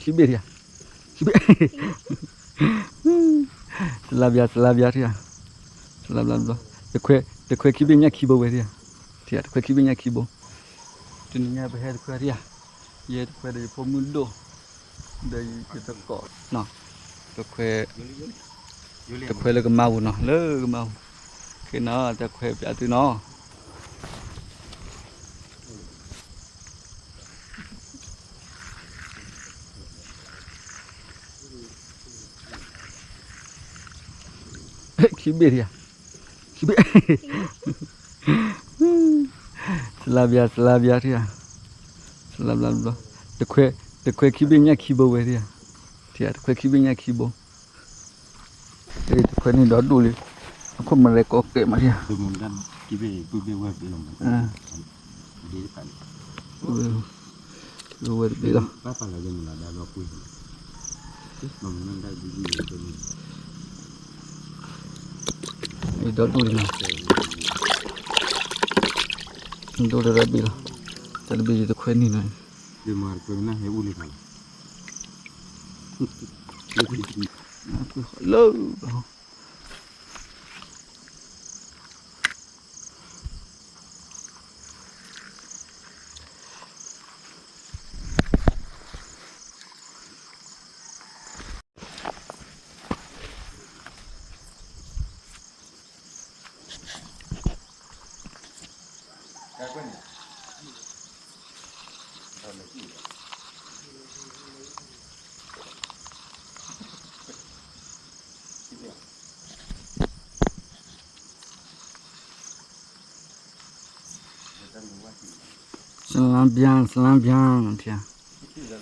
ခံဘ့ၣ်ထံဧါ, ခံဘ့ၣ်, စလါဘျါ စလါဘျါထံဧါ, စလါဘျါဘျီ, တခွဲ တခွဲခံဘ့ၣ်ညၣ်ခံဘိဝဲထံဧါ, ထံဧါ တခွဲခံဘ့ၣ်ညၣ်ခံဘိ, တနံၤညါပဟဲတခွဲထံဧါ, ယဲတခွဲဒီးယဖိမုၣ်ဒိၣ်, ဒီးယတကိး, တခွဲ တခွဲလၢကမါပူၤနီၤ လၢကမါပူၤ, က့ၤနီၤ တခွဲပျးသုနီၤ ခံဘ့ၣ်ထံဧါ, ခံဘ့ၣ်, စလါဘျါ စလါဘျါထံဧါ, စလါဘျါဘျီ, တခွဲ တခွဲခံဘ့ၣ်ညၣ်ခံဘိဝဲထံဧါ, ထံဧါ တခွဲခံဘ့ၣ်ညၣ်ခံဘိ, တခွဲန့ၣ်ဒီဒူၣ်လံ, အခိၣ်မရဲကီကဲမးထံဧါ, ဝဲတဘ့ၣ်လီၤ, ဒီဒူၣ်လံနီၤ, ဒိၣ်တဘ့ၣ်လီၤ, တၢ်တဘ့ၣ်ယတခွဲန့ၣ်နီၤ, လၢ စလါဘျါ စလါဘျါ ထံဧါ,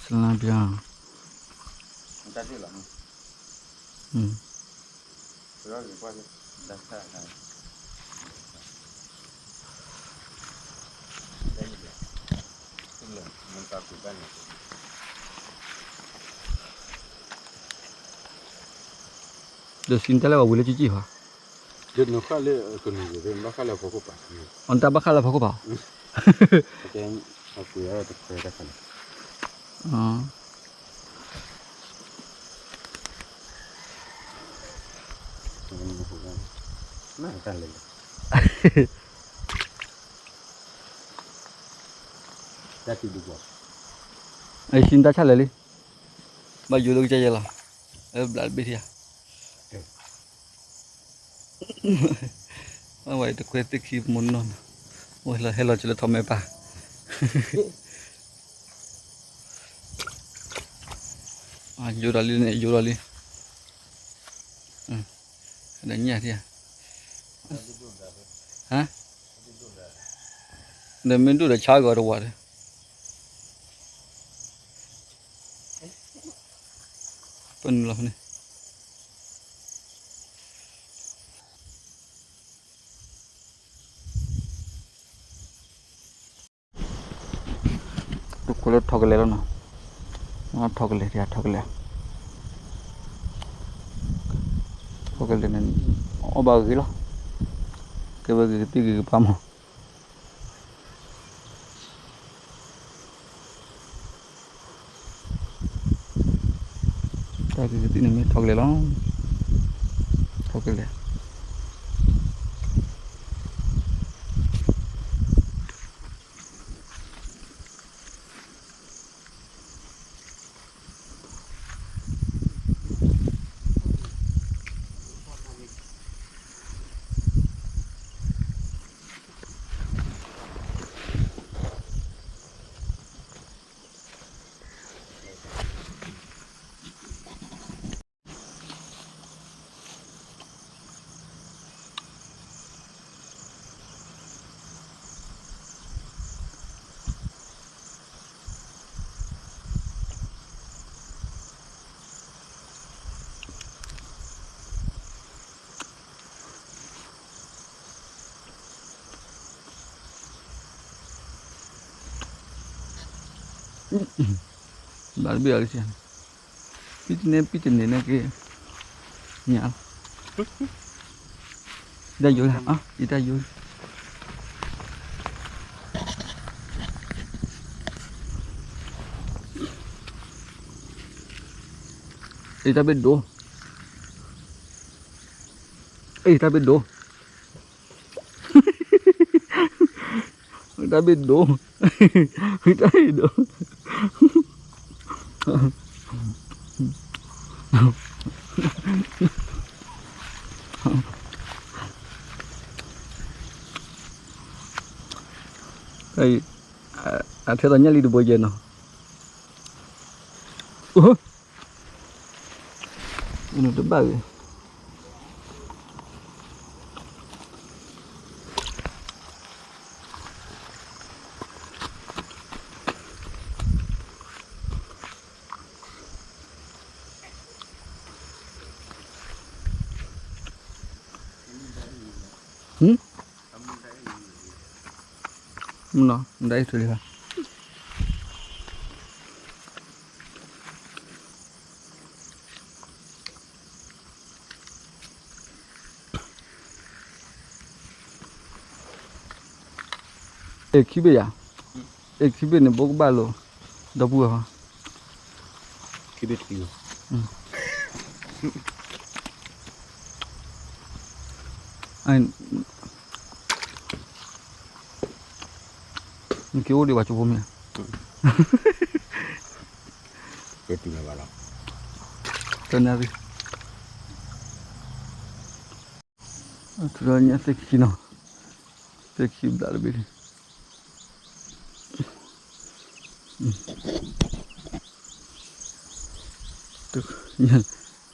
စလါဘျါ, ဒီးစံတၢ်လၢအဝံၤလၢကံကံဟီ, အတၢ်ဘၣ်ဃးလၢဖီခိၣ်ပာ်, စံတၢ်ဆၣ်လဲၤလံ, ဘၣ်ယိၣ်လၢကစၢ်ယဲလီၤ, ဘျးတဘ့ၣ်ထံဧါ, အဝဲတခွဲသ့ၣ်ခံမူနီၢ်နီၢ်, ဝဲလီၤဟဲလီၤကလၢထီၣ်မဲာ်ပၢ်, ယိၣ်ဒီးလံန့ၣ် ယိၣ်ဒီးလံ, ဒီးညၣ်ထံဧါ, ဒီးမ့ၢ်ဒိၣ်ဒီးဆါဂီၤတဝၤဒီး, ပနုာ်လီၤန့ၣ် တခွဲလၢထီၣ်ကလဲာ်လီၤနီၤ, ထီၣ်ကလဲာ် ထီၣ်ကလဲာ်, ထီၣ်ကလဲာ်န့ၣ် အီၣ်ဘၣ်ဂ့ၤလီၤ, ကဲဝဲဂ့ၤကသံၣ်ဂ့ၤကပၤမး တၢ်ဂ့ၤကသံၣ်န့ၣ်မ့ၢ်ထီၣ်ကလဲာ်လီၤ, ထီၣ်ကလဲာ် ဘၣ်တဘ့ၣ်အီၤလၢ ပံတန့ၢ် ပံတန့ၢ်န့ၣ်က့ၤ ညါလီၤ ယတၢ်ယိလၢ ယတၢ်ယိ ယတၢ်ယိ အ့ၣ် တၢ်ဘ့ၣ်ဒိ, အ့ၣ် တၢ်ဘ့ၣ်ဒိ, တၢ်ဘ့ၣ်ဒိ, တၢ်ဘ့ၣ်ဒိ. အထဲသိးညၣ်လံတဘိယဲနီၤ. အိၣ်, တဘၣ်ဂ့ၤ. မ့ၢ်နီၤ, မတၤအံၤထွဲလံဘၣ်. အ့ၣ် ခံဘ့ၣ်ယၤ, အ့ၣ် ခံဘ့ၣ်န့ၣ် ဘိကဘၣ်လိာ်, ဒီပုၢ်ဝဲၢ်ဟီ, ခံဘ့ၣ်တကံၢ်, နက့ၤအိၣ်ဒံးဘၣ်ကၠိဖိမ့ၢ်ဧါ, တနၣ်ရံၣ်, ထုးထီၣ်ညၣ်သ့ၣ်ခံနီၤ, သ့ၣ်ခံဘျးတဘ့ၣ်လံ.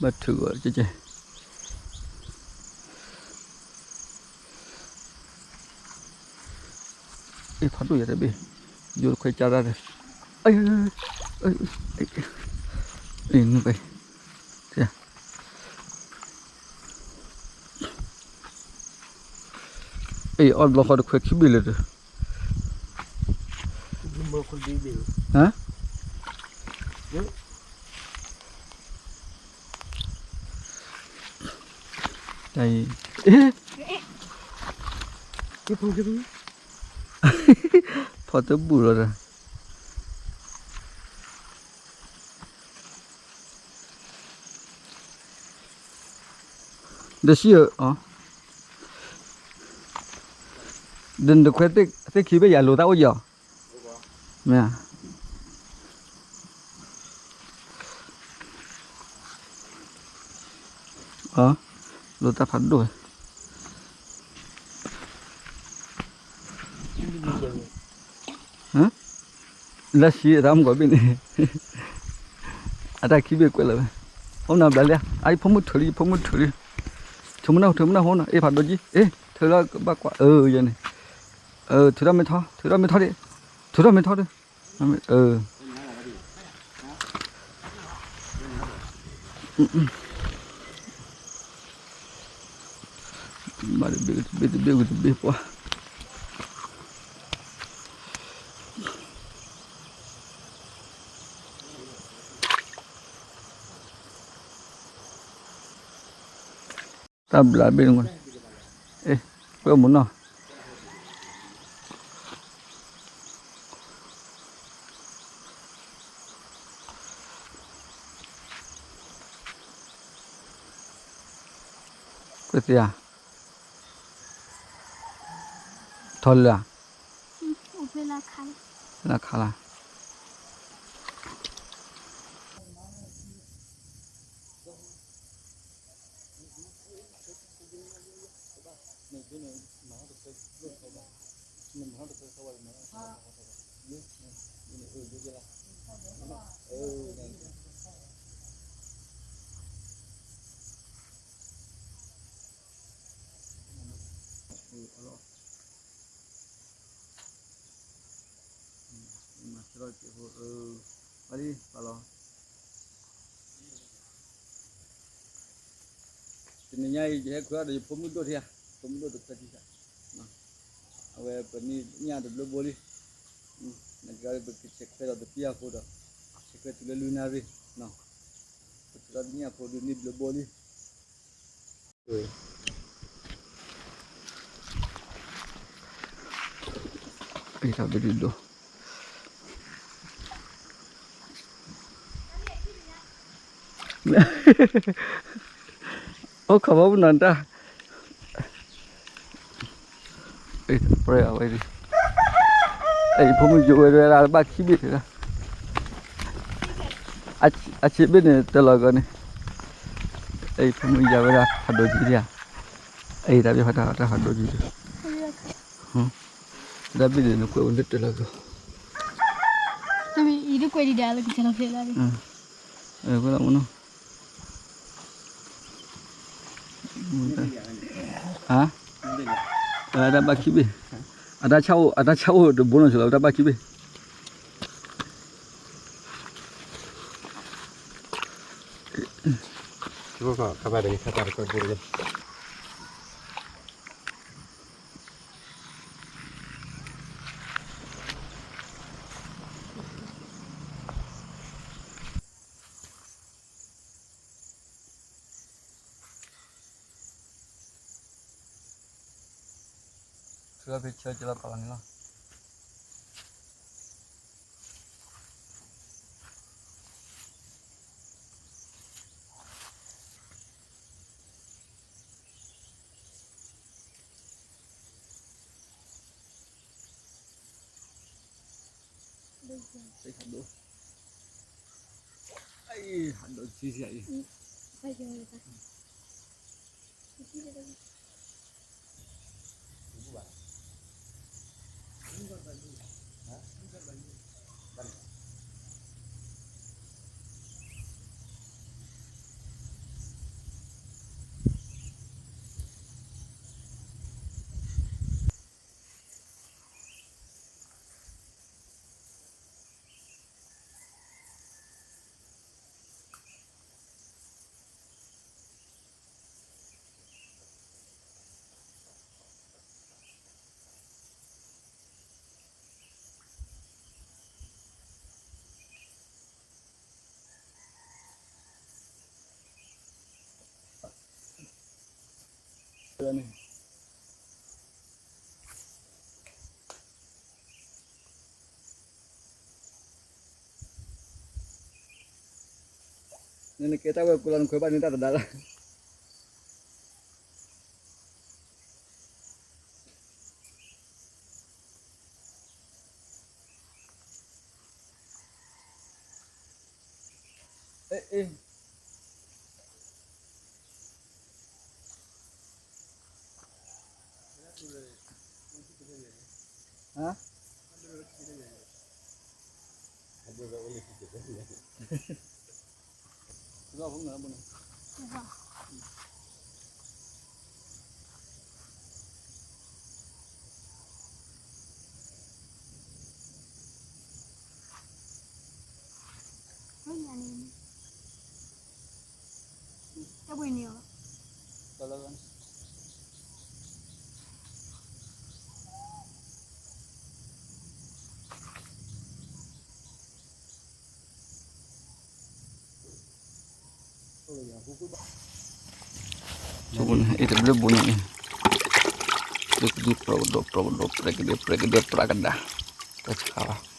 ဘၣ်ထုးဂီၤကဲကဲ, အ့ၣ် ဖးဒိၣ်ယၤတဘ့ၣ်, ယိၤတခွဲးကၢ်တၢ်ဒီး, အ့ၣ်, အ့ၣ်, နဘဲ, အ့ၣ် အီၣ်တဘျီဃီတခွဲးခံဘ့ၣ်လၢာ်ဒီး, ဟါ, တၢ်အံၤ, ဖီတဘူၣ်လီၤဒီး ဒီးဆံၣ်ဧၢ, ဒီးနတခွဲးသ့ၣ်ခံဘ့ၣ်ယၤလိာ်သးအိၣ်ယီၤ, မ့ၢ်ဧါ, လိာ်သးဖးဒိၣ်ဝဲ, လၢဆံးအတၢ်မုၢ်ကီၢ်ဘ့ၣ်န့ၣ်, အတၢ်ခံဘ့ၣ်ကွဲးလီၤဝဲ, အိၣ်နၤဘျးလံ, အဖိမုၣ်ထုးလံ ဖိမုၣ်ထုးလံ, ထုးမုၢ်နီၢ် ထုးမုၢ်နီၢ် ဖိနီၢ် အ့ၣ် ဖးဒိၣ်ကံ, အ့ၣ် ထုးလၢကဘၣ်ကွၢ် အၢ ယဲန့ၣ်, ထုးထီၣ်မ့ၢ်ထီ ထုးထီၣ်မ့ၢ်ထီဒံး, ထုးထီၣ်မ့ၢ်ထီဒီး, ဘၣ်တဘ့ၣ်တဘ့ၣ်တဘ့ၣ်ဝံၤတဘ့ၣ်ပှၤ တၢ်ဘျးဘ့ၣ်န့ၣ်, အ့ၣ်, ကွဲမုၢ်နီၢ်, ကွဲသ့ဧါ, ထီၣ်လၢ, လၢခါလၢ မၤဆၢထၢၣ်က့ၤဖိ, အလံ ပာ်လီၤ, တနံၤညါအံၤ ယဟဲခွဲးအီၣ်ဒီးယဖိမုၣ်ဒိၣ်ထံဧါ, ဖိမုၣ်ဒိၣ်တခွဲးထံဧါ, အဝဲပန့ၢ်ညၣ်တဘျုးဘိလံ, နကပကဆဲးခွဲးဒီးတပျၢ်အဃိဒီး, ဆဲးခွဲးတုၤလၢလွံၢ်နၣ်ရံၣ်, ပထုးထီၣ်တန့ၢ်အဃိဒီးန့ၢ်ဘျုးဘိလံ. အ့ၣ် တၢ်ဘ့ၣ်ဒိၣ်ဒိၣ်, အိၣ်ခိးဘၣ်မနီၤတၢ်, အဝဲ, ဖိမုၣ်ယိဝဲဒၣ်တၢ်ဘၣ်ခံဘ့ၣ်, အဆံးဘ့ၣ်န့ၣ်တလီၤကီန့ၣ်, ဖိမုၣ်ယါဝဲဒၣ်ဖးဒိၣ်ကံဒံဧါ, တၢ်ဘ့ၣ်ဖးဒိၣ်ကံဒံဧါ, တၢ်ဘ့ၣ်န့ၣ်နကွဲးဝဲလၢတလီၤကီ, အံၤတကွဲးဒံးဒၣ်လၢကစၢ်လီၤဖျဲးလၢ, ကွဲးလီၤမနီၤ အတၢ်ဘၣ်ခံဘ့ၣ်, အတၢ်ဆၣ်အိၣ်တဘိနီၤ စလီၤတၢ်ဘၣ်ခံဘ့ၣ်, ထုးဖဲဆၢကလီၤပာ်လီၤန့ၣ်လီၤ. နကဲတၢ်ဝဲကိးလီၤနခွဲးဘၣ်န့ၣ်တၢ်တဒါလၢ အ့ အ့ ဟါ တၢ်ဘှံးန့ၣ်အီၤ အ့ၣ်တဘျုးဘိန့ၣ်အံၤ ပျဲကဒံပြၢကဒိ ပြၢကဒိ ပြဲကဒဲ ပြဲကဒဲ ပြၢကဒါ တၢ်ဆါဘၣ်